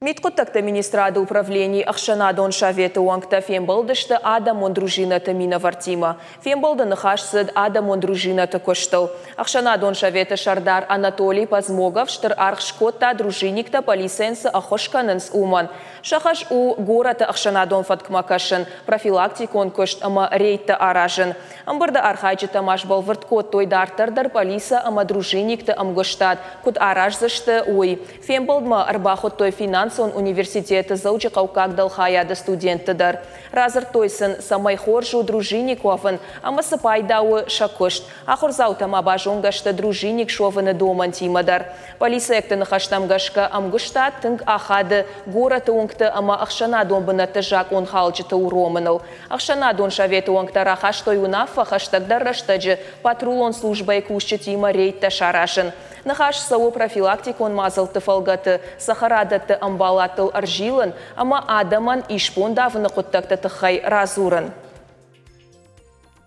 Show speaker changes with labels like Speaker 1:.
Speaker 1: Мидхъуыддӕгты министрады управленийы ӕхсӕнадон советы уӕнгтӕ фембӕлдысты адӕмон дружинӕты минӕвӕрттимӕ. Фембӕлды ныхас цыд адӕмон дружинӕты куыстыл. Ӕхсӕнадон советы сӕрдар Анатолий Позмогов стыр аргъ скодта дружинниктӕ полицийӕн цы ӕххуыс кӕнынц, уымӕн. Сӕ хӕс у горӕты ӕхсӕнадон фӕткмӕ кӕсын, профилактикон куыст ӕмӕ рейдтӕ аразын. Ӕмбырды архайджытӕ ма сбӕлвырд кодтой, дарддӕр дӕр полицӕ ӕмӕ дружинникты ӕмгуыстад куыд араздзысты, уый. Фембӕлдмӕ ӕрбахуыдтой финансон университеты Дзӕуджыхъӕуккаг дӕлхайады студентты дӕр. Радзырдтой сын, цӕмӕй хорз у дружинник уӕвын ӕмӕ цы пайда у сӕ куыст. Ахуырдзаутӕ ма базонгӕ сты дружинник суӕвыны домӕнтимӕ дӕр. Полицейӕгты ныхӕстӕм гӕсгӕ, ӕмгуыстад тынг ахады горӕты уынгты ӕмӕ ӕхсӕнадон бынӕтты закъонхалджыты уромыныл. Ӕхсӕнадон советы уӕнгтӕ рахастой уынаффӕ хӕстӕгдӕр рӕстӕджы патрулон службӕйы кусджытимӕ рейдтӕ саразын. Ныхас цӕуы профилактикон мадзӕлтты фӕлгӕты цӕхӕрадӕтты ӕмбаладтыл ӕрзилын ӕмӕ адӕмӕн исбон давыны хъуыддӕгты тыххӕй радзурын.